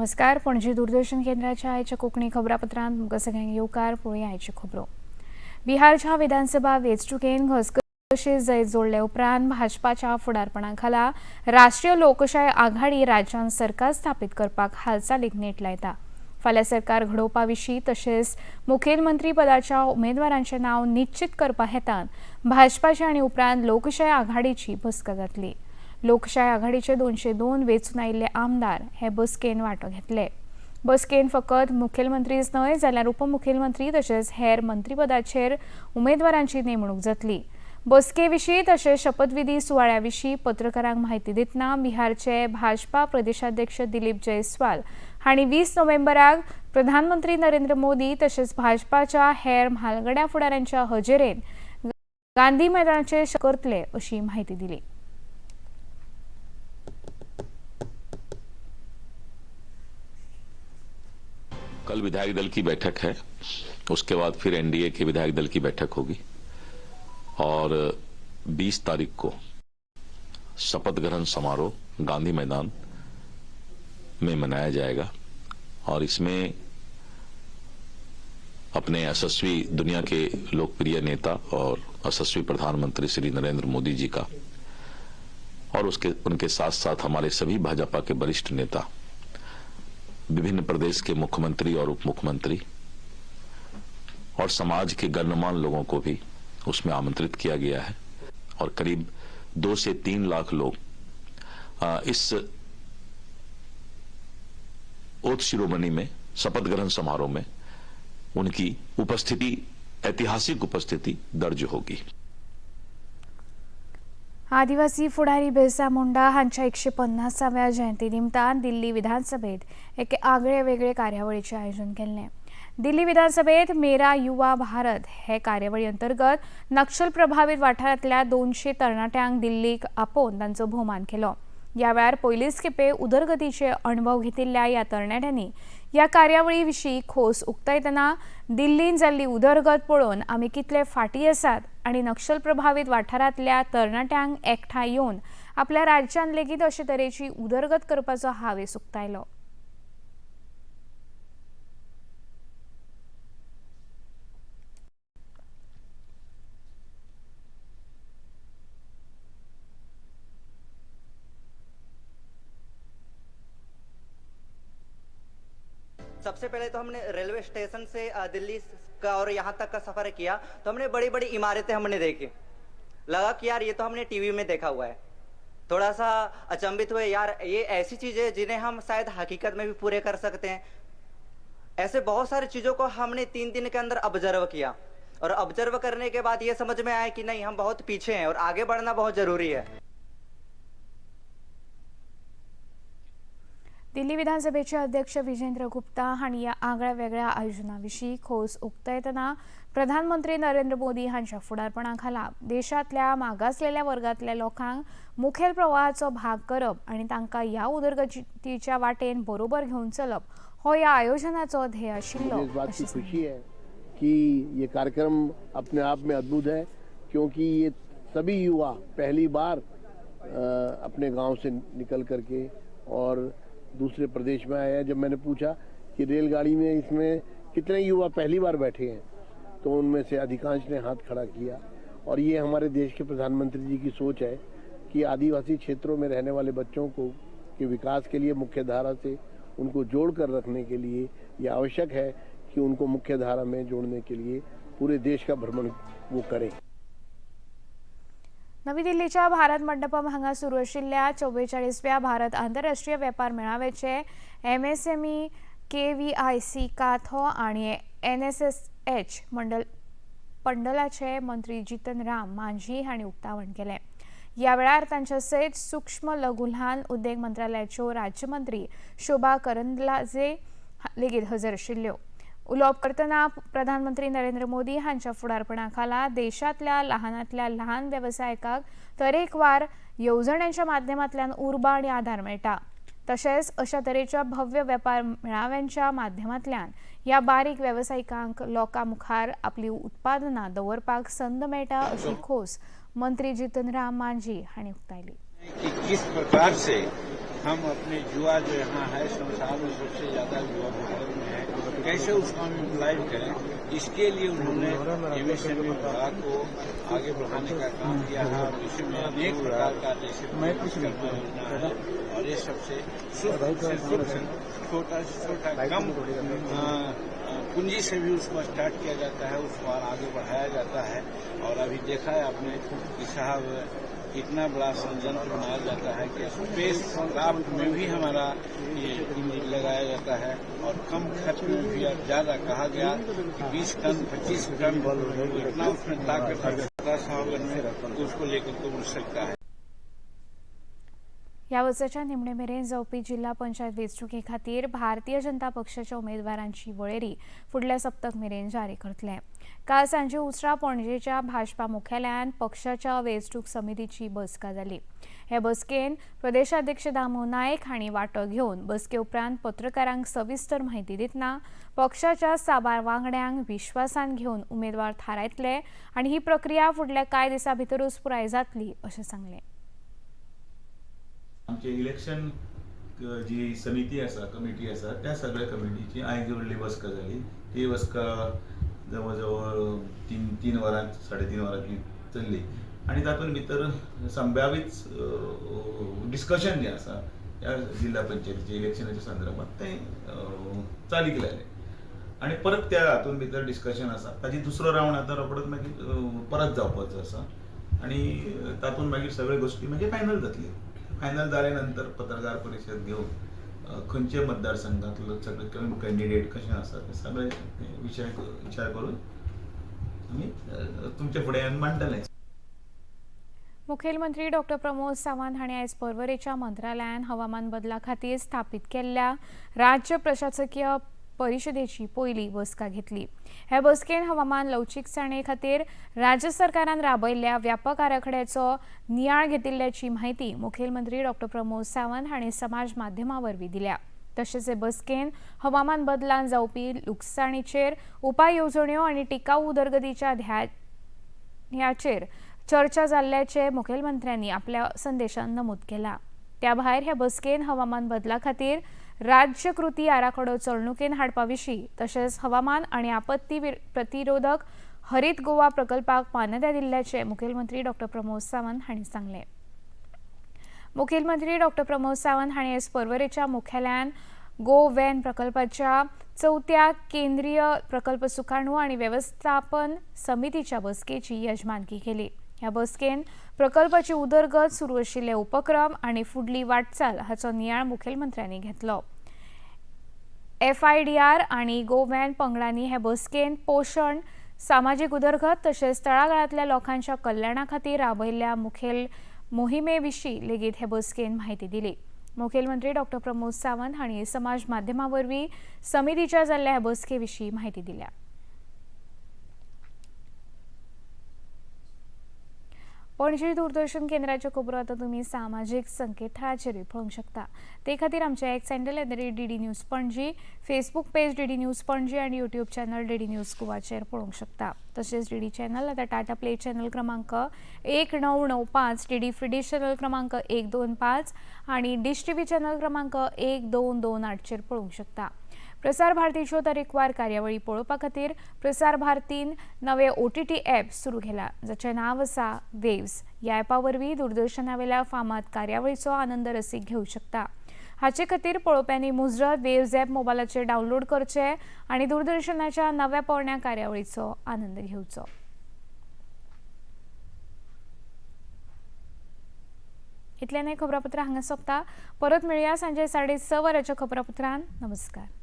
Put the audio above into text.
नमस्कार. पणजी दूरदर्शन केंद्राच्या आयच्या कोंकणी खबरापत्रांत तुमकां सगळ्यांक येवकार. पळोवया आयच्यो खबरो. बिहारच्या विधानसभा वेंचणुकेन घसघशीत जैत जोडले उपरांत भाजपाच्या फुडारपणा खाला राष्ट्रीय लोकशाय आघाडी राज्यांत सरकार स्थापीत करपाक हालचालीक नेट लायता. फाल्यां सरकार घडोवपा विशीं तशेंच मुखेलमंत्री पदाच्या उमेदवारांचें नांव निश्चित करपा हेतान भाजपाची आनी उपरांत लोकशाय आघाडीची बसका जातली. लोकशाय आघाडीचे 202 वेंचून आयिल्ले आमदार हे बसकेन वांटो घेतले. बसकेन फकत मुखेलमंत्रीच न्हय, जाल्यार उपमुखेलमंत्री तशेंच हेर मंत्रीपदाचेर उमेदवारांची नेमणूक जातली. बसके विशीं तशेंच शपथविधी सुवाळ्या विशीं पत्रकारांक म्हायती दितना बिहारचे भाजपा प्रदेशाध्यक्ष दिलीप जयस्वाल हांणी 20 नोव्हेंबराक प्रधानमंत्री नरेंद्र मोदी तशेंच भाजपाच्या हेर म्हालगड्या फुडाऱ्यांच्या हजेरेन गांधी मैदानाचेर करतले अशी म्हायती दिली. कल विधायक दल की बैठक है, उसके बाद फिर एनडीए के विधायक दल की बैठक होगी और 20 तारीख को शपथ ग्रहण समारोह गांधी मैदान में मनाया जाएगा और इसमें अपने यशस्वी, दुनिया के लोकप्रिय नेता और यशस्वी प्रधानमंत्री श्री नरेंद्र मोदी जी का और उसके उनके साथ साथ हमारे सभी भाजपा के वरिष्ठ नेता, विभिन्न प्रदेश के मुख्यमंत्री और उप मुख्यमंत्री और समाज के गणमान्य लोगों को भी उसमें आमंत्रित किया गया है और करीब 2 से 3 लाख लोग इस ओथ शिरोमणि में, शपथ ग्रहण समारोह में उनकी उपस्थिति, ऐतिहासिक उपस्थिति दर्ज होगी. आदिवासी फुडारी बिरसा मुंडा हांच्या 150व्या जयंती निमतान दिल्ली विधानसभेत एके आगळे वेगळे कार्यावळीचें आयोजन केल्लें. दिल्ली विधानसभेत मेरा युवा भारत हे कार्यावळी अंतर्गत नक्षल प्रभावीत वाठारांतल्या 200 तरणाट्यांक दिल्लीक आपोवन तांचो भोवमान केलो. ह्या वेळार पयलीच खेपे उदरगतीचे अणभव घेतिल्ल्या ह्या तरणाट्यांनी ह्या कार्यावळी विशीं खोस उक्तायतना दिल्लीन जाल्ली उदरगत पळोवन आमी कितले फाटीं आसात आनी नक्षल प्रभावीत वाठारांतल्या तरणाट्यांक एकठांय येवन आपल्या राज्यांत लेगीत अशे तरेची उदरगत करपाचो हावेस उक्तायलो. सबसे पहले तो हमने रेलवे स्टेशन से दिल्ली का और यहाँ तक का सफर किया, तो हमने बड़ी बड़ी इमारतें हमने देखी. लगा कि यार, ये तो हमने टीवी में देखा हुआ है. थोड़ा सा अचंभित हुए, यार, ये ऐसी चीजें हैं जिन्हें हम शायद हकीकत में भी पूरे कर सकते हैं. ऐसे बहुत सारी चीजों को हमने 3 दिन के अंदर ऑब्जर्व किया और ऑब्जर्व करने के बाद ये समझ में आया कि नहीं, हम बहुत पीछे हैं और आगे बढ़ना बहुत जरूरी है. दिल्ली विधानसभेचे अध्यक्ष विजेंद्र गुप्ता हांणी ह्या आगळ्या वेगळ्या आयोजना विशीं खोस उक्तायतना प्रधानमंत्री नरेंद्र मोदी हांच्या फुडारपणा खाला देशांतल्या मागासलेल्या वर्गांतल्या लोकांक मुखेल प्रवाहाचो भाग करप आनी तांकां ह्या उदरगतीच्या वाटेन बरोबर घेवन चलप हो ह्या आयोजनाचो ध्येय आशिल्लो मुझे इस बात की अशें सांगलें. खुशी है कि ये कार्यक्रम अपने आप में अद्भुत है, क्योंकि ये सभी युवा पहली बार अपने गांव से निकल करके और दूसरे प्रदेश में आए हैं. जब मैंने पूछा कि रेलगाड़ी में इसमें कितने युवा पहली बार बैठे हैं, तो उनमें से अधिकांश ने हाथ खड़ा किया और ये हमारे देश के प्रधानमंत्री जी की सोच है कि आदिवासी क्षेत्रों में रहने वाले बच्चों को के विकास के लिए, मुख्य धारा से उनको जोड़ कर रखने के लिए ये आवश्यक है कि उनको मुख्य धारा में जोड़ने के लिए पूरे देश का भ्रमण वो करें. नवी दिल्लीच्या भारत मंडपम हांगा सुरू आशिल्ल्या 44व्या भारत आंतरराष्ट्रीय वेपार मेळाव्याचे एमएसएमई, केव्हीआयसी काथो आनी एनएसएसएच मंडल पंडलाचे मंत्री जितन राम मांझी हांणी उक्तावण केलें. ह्या वेळार तांच्या सयत सूक्ष्म, लघु, ल्हान उद्देग मंत्रालयाच्यो राज्यमंत्री शोभा करंदलाजे लेगीत हजर आशिल्ल्यो. उलोवप करतना प्रधानमंत्री नरेंद्र मोदी हांच्या फुडारपणा खाला देशांतल्या लहानांतल्या ल्हान वेवसायिकांक तरेकवार येवजण्यांच्या माध्यमांतल्यान उर्बा आनी आदार मेळटा. तशेंच अशा तरेच्या भव्य वेपार मेळाव्यांच्या माध्यमांतल्यान ह्या बारीक वेवसायिकांक लोकां मुखार आपली उत्पादनां दवरपाक संद मेळटा, अशी खोस मंत्री जितन राम मांझी हांणी उक्तायली. कि किस प्रकार से हम अपने युवा जो यहाँ है, संसार में सबसे ज़्यादा युवा भारत में है, कैसे उसको हम यूटिलाइज करें, इसके लिए उन्होंने एमएसएमई विभाग को आगे बढ़ाने का काम किया है। और इसमें अनेक प्रकार का जैसे विश्वकर्मा योजना है और ये सबसे सूक्ष्म छोटा से छोटा कम पूंजी से भी उसको स्टार्ट किया जाता है, उसको और आगे बढ़ाया जाता है। और अभी देखा है आपने कि साहब इतना बड़ा संयंत्र बनाया जाता है कि स्पेस क्राफ्ट में भी हमारा ये इंजन लगाया जाता है और कम खर्च में भी। और ज़्यादा कहा गया कि 20 टन 25 टन इतना उसमें ताकत है में, तो उसको लेकर के उड़ सकता है। ह्या वर्साच्या निमणे मेरेन जावपी जिल्हा पंचायत वेंचणुके खातीर भारतीय जनता पक्षाच्या उमेदवारांची वळेरी फुडल्या सप्तक मेरेन जारी करतले। काल सांजे उसरां पणजेच्या भाजपा मुख्यालयांत पक्षाच्या वेंचणूक समितीची बसका जाली। हे बसकेन प्रदेशाध्यक्ष दामू नायक हांणी वांटो घेवन बसके उपरांत पत्रकारांक सविस्तर म्हायती दितना पक्षाच्या साबार वांगड्यांक विश्वासान घेवन उमेदवार थारायतले आनी ही प्रक्रिया फुडल्या कांय दिसां भितरूच पुराय जातली अशें सांगलें। आमचे इलेक्शन जी समिती आसा, कमिटी आसा, त्या सगळ्या कमिटीची आयज व्हडली बसका जाली। ती बसका जवळ जवळ तीन वरां 3.5 वरां चल्ली आनी तातूंत भितर संभावीत डिस्कशन जें आसा ह्या जिल्हा पंचायतीच्या इलेक्शनाच्या संदर्भात तें चालीक लायलें आनी परत त्या हातूंत भितर डिस्कशन आसा। ताजी दुसरो रावंड आतां रोखडोच मागीर परत जावपाचो आसा आनी तातूंत मागीर सगळ्यो गोश्टी मागीर फायनल जातल्यो। फायनल जाले नंतर पत्रकार परिशद घेवन खंयचे मतदारसंघातलो सगळे कॅन्डिडेट कशें आसा ते सगळे विशय विचार करून आमी तुमचे फुडें मांडटले। मुखेलमंत्री डॉक्टर प्रमोद सावंत हांणी आयज पर्वरेच्या मंत्रालयान हवामान बदला खातीर स्थापीत केल्ल्या राज्य प्रशासकीय परिशदेची पयली बसका घेतली। हे बसकेन हवामान लवचीकसाणे खातीर राज्य सरकारान राबयल्ल्या व्यापक आराखड्याचो नियाळ घेतिल्ल्याची म्हायती मुखेलमंत्री डॉक्टर प्रमोद सावंत हांणी समाज माध्यमां वरवीं दिल्या। तशेंच हे बसकेन हवामान बदलान जावपी लुकसाणीचेर उपाय येवजण्यो आनी टिकाऊ उदरगतीच्या ध्येयाचेर चर्चा जाल्ल्याचें मुखेलमंत्र्यांनी आपल्या संदेशान नमूद केलां। त्या भायर हे बसकेन हवामान बदला खातीर राज्य कृती आराखडो चलणुकेन हाडपा विशीं तशेंच हवामान आनी आपत्ती प्रतिरोधक हरीत गोवा प्रकल्पाक मान्यताय दिल्ल्याचें मुखेलमंत्री डॉक्टर प्रमोद सावंत हांणी सांगलें। मुखेलमंत्री डॉक्टर प्रमोद सावंत हांणी आयज पर्वरेच्या मुख्यालयान गो वॅन प्रकल्पाच्या चवथ्या केंद्रीय प्रकल्प सुकाणू आनी वेवस्थापन समितीच्या बसकेची यजमानकी केली। ह्या बसकेन प्रकल्पाची उदरगत सुरू आशिल्ले उपक्रम आनी फुडली वाटचाल हाचो नियाळ मुखेलमंत्र्यांनी घेतलो। एफआयडीआर आनी गोवॅन पंगडांनी हे बसकेन पोशण, सामाजीक उदरगत तशेंच तळागाळांतल्या लोकांच्या कल्याणा खातीर राबयल्ल्या मुखेल मोहिमे विशीं लेगीत हे बसकेन म्हायती दिली। मुखेलमंत्री डॉक्टर प्रमोद सावंत हांणी समाज माध्यमां वरवीं समितीच्या जाल्ल्या हे बसके विशीं म्हायती दिल्या। पणजी दूरदर्शन केंद्राच्यो खबरो आतां तुमी सामाजीक संकेतथळाचेरूय पळोवंक शकता। ते खातीर आमचे X handle @DD News Panaji, Facebook page DD News Panaji आनी यूट्यूब चॅनल डीडी न्यूज गोवाचेर पळोवंक शकता। तशेंच डीडी चॅनल आतां टाटा प्ले चॅनल क्रमांक 1995, डीडी फ्री डिश चॅनल क्रमांक 125 आनी डिश टीव्ही चॅनल क्रमांक 1228चेर पळोवंक शकता। प्रसार भारतीच्यो तरेकवार कार्यावळी पळोवपा खातीर प्रसार भारतीन नवे ओटीटी ॲप सुरू केला, जाचें नांव आसा वेव्स। ह्या ॲपा वरवीं दूरदर्शनावेल्या फामाद कार्यावळीचो आनंद रसीक घेवंक शकता। हाचे खातीर पळोवप्यांनी मुजरत वेव्स ॲप मोबायलाचेर डावनलोड करचें आनी दूरदर्शनाच्या नव्या पोरण्या कार्यावळीचो आनंद घेवचो। इतल्यान हें खबरापत्र हांगा सोंपता। परत मेळया सांजे 6:30 वरांच्या खबरापत्रान। नमस्कार।